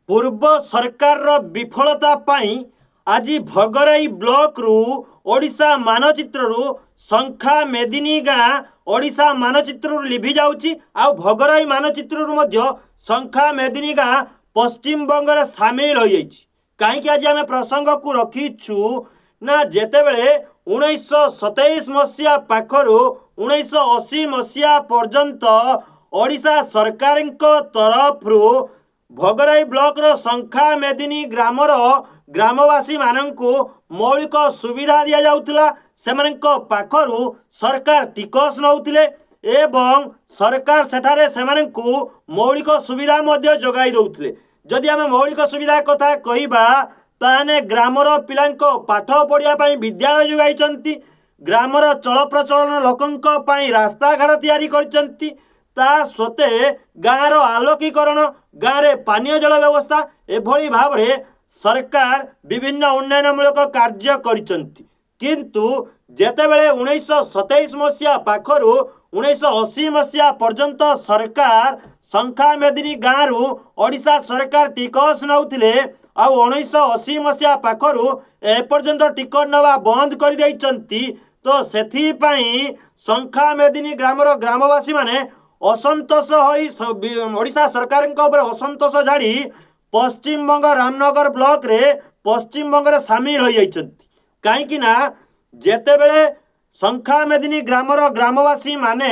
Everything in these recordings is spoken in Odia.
ପୂର୍ବ ସରକାରର ବିଫଳତା ପାଇଁ ଆଜି ଭଗରାଇ ବ୍ଲକରୁ ଓଡ଼ିଶା ମାନଚିତ୍ରରୁ ଶଙ୍ଖା ମେଦିନୀ ଗାଁ ଓଡ଼ିଶା ମାନଚିତ୍ରରୁ ଲିଭି ଯାଉଛି, ଆଉ ଭଗରାଇ ମାନଚିତ୍ରରୁ ମଧ୍ୟ ଶଙ୍ଖା ମେଦିନୀ ଗାଁ ପଶ୍ଚିମବଙ୍ଗରେ ସାମିଲ ହୋଇଯାଇଛି। କାହିଁକି ଆଜି ଆମେ ପ୍ରସଙ୍ଗକୁ ରଖିଛୁ ନା, ଯେତେବେଳେ 1927 ମସିହା ପାଖରୁ 1980 ମସିହା ପର୍ଯ୍ୟନ୍ତ ଓଡ଼ିଶା ସରକାରଙ୍କ ତରଫରୁ ଭଗରାଇ ବ୍ଲକର ଶଙ୍ଖା ମେଦିନୀ ଗ୍ରାମର ଗ୍ରାମବାସୀମାନଙ୍କୁ ମୌଳିକ ସୁବିଧା ଦିଆଯାଉଥିଲା, ସେମାନଙ୍କ ପାଖରୁ ସରକାର ଟିକସ ନେଉଥିଲେ ଏବଂ ସରକାର ସେଠାରେ ସେମାନଙ୍କୁ ମୌଳିକ ସୁବିଧା ମଧ୍ୟ ଯୋଗାଇ ଦେଉଥିଲେ। ଯଦି ଆମେ ମୌଳିକ ସୁବିଧା କଥା କହିବା, ତାହେଲେ ଗ୍ରାମର ପିଲାଙ୍କ ପାଠ ପଢ଼ିବା ପାଇଁ ବିଦ୍ୟାଳୟ ଯୋଗାଇଛନ୍ତି, ଗ୍ରାମର ଚଳପ୍ରଚଳନ ଲୋକଙ୍କ ପାଇଁ ରାସ୍ତାଘାଟ ତିଆରି କରିଛନ୍ତି, ତା ସତ୍ତ୍ୱେ ଗାଁର ଆଲୋକୀକରଣ, ଗାଁରେ ପାନୀୟ ଜଳ ବ୍ୟବସ୍ଥା, ଏଭଳି ଭାବରେ ସରକାର ବିଭିନ୍ନ ଉନ୍ନୟନମୂଳକ କାର୍ଯ୍ୟ କରିଛନ୍ତି। କିନ୍ତୁ ଯେତେବେଳେ 1927 ମସିହା ପାଖରୁ 1980 ମସିହା ପର୍ଯ୍ୟନ୍ତ ସରକାର ଶଙ୍ଖା ମେଦିନୀ ଗାଁରୁ ଓଡ଼ିଶା ସରକାର ଟିକସ ନେଉଥିଲେ, ଆଉ 1980 ମସିହା ପାଖରୁ ଏପର୍ଯ୍ୟନ୍ତ ଟିକଟ ନେବା ବନ୍ଦ କରିଦେଇଛନ୍ତି, ତ ସେଥିପାଇଁ ଶଙ୍ଖା ମେଦିନୀ ଗ୍ରାମର ଗ୍ରାମବାସୀମାନେ ଅସନ୍ତୋଷ ହୋଇ ଓଡ଼ିଶା ସରକାରଙ୍କ ଉପରେ ଅସନ୍ତୋଷ ଝାଡ଼ି ପଶ୍ଚିମବଙ୍ଗ ରାମନଗର ବ୍ଲକରେ ପଶ୍ଚିମବଙ୍ଗରେ ସାମିଲ ହୋଇଯାଇଛନ୍ତି। କାହିଁକି ନା ଯେତେବେଳେ ଶଙ୍ଖା ମେଦିନୀ ଗ୍ରାମର ଗ୍ରାମବାସୀମାନେ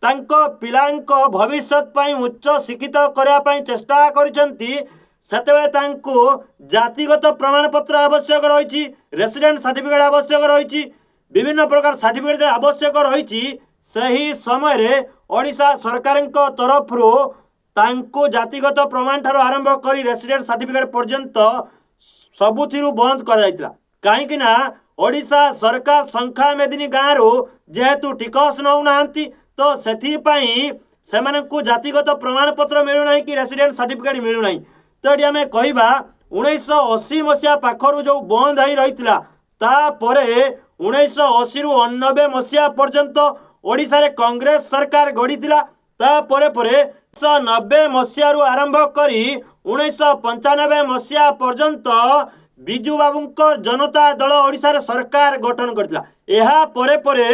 ତାଙ୍କ ପିଲାଙ୍କ ଭବିଷ୍ୟତ ପାଇଁ ଉଚ୍ଚ ଶିକ୍ଷିତ କରିବା ପାଇଁ ଚେଷ୍ଟା କରିଛନ୍ତି, ସେତେବେଳେ ତାଙ୍କୁ ଜାତିଗତ ପ୍ରମାଣପତ୍ର ଆବଶ୍ୟକ ରହିଛି, ରେସିଡେଣ୍ଟ ସାର୍ଟିଫିକେଟ୍ ଆବଶ୍ୟକ ରହିଛି, ବିଭିନ୍ନ ପ୍ରକାର ସାର୍ଟିଫିକେଟ୍ ଆବଶ୍ୟକ ରହିଛି, ସେହି ସମୟରେ ଓଡ଼ିଶା ସରକାରଙ୍କ ତରଫରୁ ତାଙ୍କୁ ଜାତିଗତ ପ୍ରମାଣ ଠାରୁ ଆରମ୍ଭ କରି ରେସିଡେଣ୍ଟ ସାର୍ଟିଫିକେଟ୍ ପର୍ଯ୍ୟନ୍ତ ସବୁଥିରୁ ବନ୍ଦ କରାଯାଇଥିଲା। କାହିଁକି ନା ଓଡ଼ିଶା ସରକାର ଶଙ୍ଖା ମେଦିନୀ ଗାଁରୁ ଯେହେତୁ ଟିକସ ନେଉନାହାନ୍ତି, ତ ସେଥିପାଇଁ ସେମାନଙ୍କୁ ଜାତିଗତ ପ୍ରମାଣପତ୍ର ମିଳୁନାହିଁ କି ରେସିଡେଣ୍ଟ ସାର୍ଟିଫିକେଟ୍ ମିଳୁନାହିଁ। ତ ଏଠି ଆମେ କହିବା, 1980 ମସିହା ପାଖରୁ ଯେଉଁ ବନ୍ଦ ହୋଇ ରହିଥିଲା, ତାପରେ 1980ରୁ 89 ମସିହା ପର୍ଯ୍ୟନ୍ତ ଓଡ଼ିଶାରେ କଂଗ୍ରେସ ସରକାର ଗଢ଼ିଥିଲା। ତାପରେ ପରେ 1990 ମସିହାରୁ ଆରମ୍ଭ କରି 1995 ମସିହା ପର୍ଯ୍ୟନ୍ତ ବିଜୁ ବାବୁଙ୍କ ଜନତା ଦଳ ଓଡ଼ିଶାରେ ସରକାର ଗଠନ କରିଥିଲା। ଏହା ପରେ ପରେ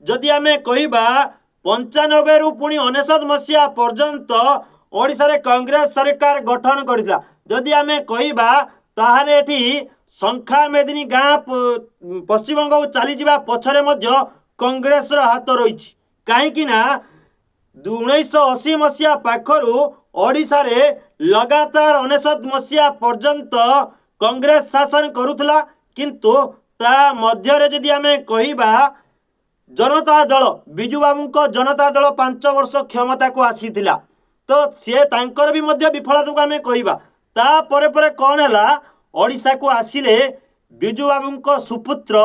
ଯଦି ଆମେ କହିବା, 95ରୁ ପୁଣି 99 ମସିହା ପର୍ଯ୍ୟନ୍ତ ଓଡ଼ିଶାରେ କଂଗ୍ରେସ ସରକାର ଗଠନ କରିଥିଲା। ଯଦି ଆମେ କହିବା, ତାହେଲେ ଏଠି ଶଙ୍ଖା ମେଦିନୀ ଗାଁ ପଶ୍ଚିମବଙ୍ଗକୁ ଚାଲିଯିବା ପଛରେ ମଧ୍ୟ କଂଗ୍ରେସର ହାତ ରହିଛି। କାହିଁକି ନା 1980 ମସିହା ପାଖରୁ ଓଡ଼ିଶାରେ ଲଗାତାର 99 ମସିହା ପର୍ଯ୍ୟନ୍ତ କଂଗ୍ରେସ ଶାସନ କରୁଥିଲା। କିନ୍ତୁ ତା ମଧ୍ୟରେ ଯଦି ଆମେ କହିବା, ଜନତା ଦଳ, ବିଜୁ ବାବୁଙ୍କ ଜନତା ଦଳ 5 ବର୍ଷ କ୍ଷମତାକୁ ଆସିଥିଲା, ତ ସିଏ ତାଙ୍କର ବି ମଧ୍ୟ ବିଫଳତାକୁ ଆମେ କହିବା। ତାପରେ ପରେ କ'ଣ ହେଲା? ଓଡ଼ିଶାକୁ ଆସିଲେ ବିଜୁ ବାବୁଙ୍କ ସୁପୁତ୍ର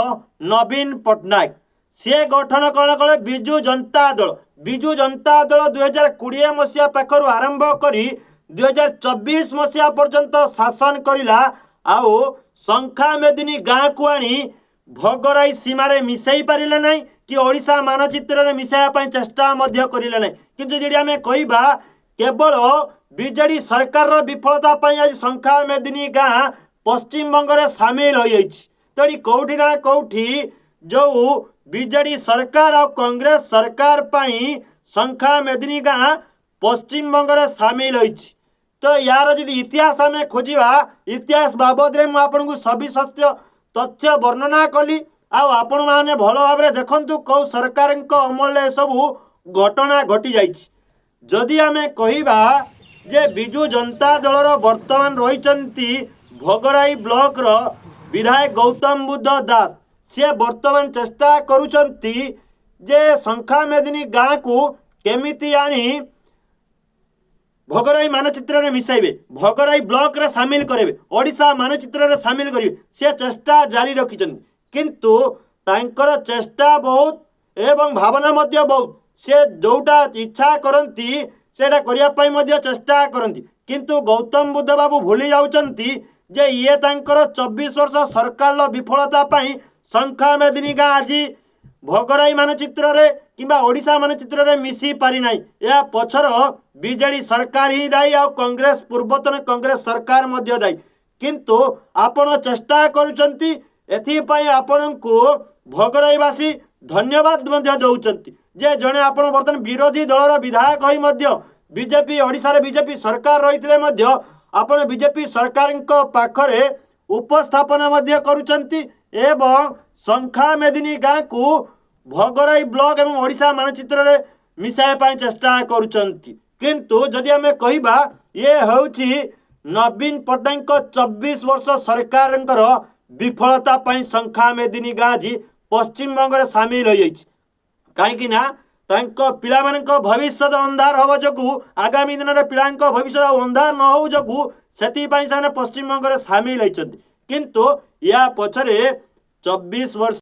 ନବୀନ ପଟ୍ଟନାୟକ। ସିଏ ଗଠନ କ'ଣ କଲେ? ବିଜୁ ଜନତା ଦଳ। ବିଜୁ ଜନତା ଦଳ 2020 ମସିହା ପାଖରୁ ଆରମ୍ଭ କରି 2024 ମସିହା ପର୍ଯ୍ୟନ୍ତ ଶାସନ କରିଲା, ଆଉ ଶଙ୍ଖା ମେଦିନୀ ଗାଁକୁ ଆଣି ଭଗରାଇ ସୀମାରେ ମିଶାଇ ପାରିଲେ ନାହିଁ କି ଓଡ଼ିଶା ମାନଚିତ୍ରରେ ମିଶାଇବା ପାଇଁ ଚେଷ୍ଟା ମଧ୍ୟ କରିଲେ ନାହିଁ। କିନ୍ତୁ ଯଦି ଆମେ କହିବା, କେବଳ ବିଜେଡି ସରକାରର ବିଫଳତା ପାଇଁ ଆଜି ଶଙ୍ଖା ମେଦିନୀ ଗାଁ ପଶ୍ଚିମବଙ୍ଗରେ ସାମିଲ ହୋଇଯାଇଛି। ତେଣୁ କୋଉଠି ନା କୋଉଠି ଯୋଉ ବିଜେଡି ସରକାର ଆଉ କଂଗ୍ରେସ ସରକାର ପାଇଁ ଶଙ୍ଖା ମେଦିନୀ ଗାଁ ପଶ୍ଚିମବଙ୍ଗରେ ସାମିଲ ହୋଇଛି। ତ ୟାର ଯଦି ଇତିହାସ ଆମେ ଖୋଜିବା, ଇତିହାସ ବାବଦରେ ମୁଁ ଆପଣଙ୍କୁ ସବିସତ୍ୟ ତଥ୍ୟ ବର୍ଣ୍ଣନା କଲି, ଆଉ ଆପଣମାନେ ଭଲ ଭାବରେ ଦେଖନ୍ତୁ କେଉଁ ସରକାରଙ୍କ ଅମଳରେ ଏସବୁ ଘଟଣା ଘଟିଯାଇଛି। ଯଦି ଆମେ କହିବା ଯେ ବିଜୁ ଜନତା ଦଳର ବର୍ତ୍ତମାନ ରହିଛନ୍ତି ଭଗରାଇ ବ୍ଲକର ବିଧାୟକ ଗୌତମ ବୁଦ୍ଧ ଦାସ, ସିଏ ବର୍ତ୍ତମାନ ଚେଷ୍ଟା କରୁଛନ୍ତି ଯେ ଶଙ୍ଖା ମେଦିନୀ ଗାଁକୁ କେମିତି ଆଣି ଭଗରାଇ ମାନଚିତ୍ରରେ ମିଶାଇବେ, ଭଗରାଇ ବ୍ଲକରେ ସାମିଲ କରିବେ, ଓଡ଼ିଶା ମାନଚିତ୍ରରେ ସାମିଲ କରିବେ। ସେ ଚେଷ୍ଟା ଜାରି ରଖିଛନ୍ତି। କିନ୍ତୁ ତାଙ୍କର ଚେଷ୍ଟା ବହୁତ ଏବଂ ଭାବନା ମଧ୍ୟ ବହୁତ। ସେ ଯେଉଁଟା ଇଚ୍ଛା କରନ୍ତି, ସେଇଟା କରିବା ପାଇଁ ମଧ୍ୟ ଚେଷ୍ଟା କରନ୍ତି। କିନ୍ତୁ ଗୌତମ ବୁଦ୍ଧ ବାବୁ ଭୁଲି ଯାଉଛନ୍ତି ଯେ ଇଏ ତାଙ୍କର 24 ବର୍ଷ ସରକାରର ବିଫଳତା ପାଇଁ ଶଙ୍ଖା ମେଦିନୀ ଗାଁ ଆଜି ଭଗରାଇ ମାନଚିତ୍ରରେ କି କିମ୍ବା ଓଡ଼ିଶା ମାନଚିତ୍ରରେ ମିଶି ପାରିନାହିଁ, ଏହା ପଛର ବିଜେଡ଼ି ସରକାର ହିଁ ଦାୟୀ ଆଉ କଂଗ୍ରେସ, ପୂର୍ବତନ କଂଗ୍ରେସ ସରକାର ମଧ୍ୟ ଦାୟୀ। କିନ୍ତୁ ଆପଣ ଚେଷ୍ଟା କରୁଛନ୍ତି, ଏଥିପାଇଁ ଆପଣଙ୍କୁ ଭୋଗରାଇବାସୀ ଧନ୍ୟବାଦ ମଧ୍ୟ ଦେଉଛନ୍ତି ଯେ ଜଣେ ଆପଣ ବର୍ତ୍ତମାନ ବିରୋଧୀ ଦଳର ବିଧାୟକ ହୋଇ ମଧ୍ୟ, ବିଜେପି ଓଡ଼ିଶାରେ ବିଜେପି ସରକାର ରହିଥିଲେ ମଧ୍ୟ ଆପଣ ବିଜେପି ସରକାରଙ୍କ ପାଖରେ ଉପସ୍ଥାପନା ମଧ୍ୟ କରୁଛନ୍ତି ଏବଂ ଶଙ୍ଖା ମେଦିନୀ ଗାଁକୁ ଭୋଗରାଇ ବ୍ଲକ ଏବଂ ଓଡ଼ିଶା ମାନଚିତ୍ରରେ ମିଶାଇବା ପାଇଁ ଚେଷ୍ଟା କରୁଛନ୍ତି। କିନ୍ତୁ ଯଦି ଆମେ କହିବା, ଇଏ ହେଉଛି ନବୀନ ପଟ୍ଟନାୟକଙ୍କ 24 ବର୍ଷ ସରକାରଙ୍କର ବିଫଳତା ପାଇଁ ଶଙ୍ଖା ମେଦିନୀ ଗାଁ ଆଜି ପଶ୍ଚିମବଙ୍ଗରେ ସାମିଲ ହୋଇଯାଇଛି। କାହିଁକି ନା ତାଙ୍କ ପିଲାମାନଙ୍କ ଭବିଷ୍ୟତ ଅନ୍ଧାର ହେବ ଯୋଗୁଁ, ଆଗାମୀ ଦିନରେ ପିଲାଙ୍କ ଭବିଷ୍ୟତ ଆଉ ଅନ୍ଧାର ନ ହେଉ ଯୋଗୁଁ ସେଥିପାଇଁ ସେମାନେ ପଶ୍ଚିମବଙ୍ଗରେ ସାମିଲ ହୋଇଛନ୍ତି। କିନ୍ତୁ ୟା ପଛରେ 24 ବର୍ଷ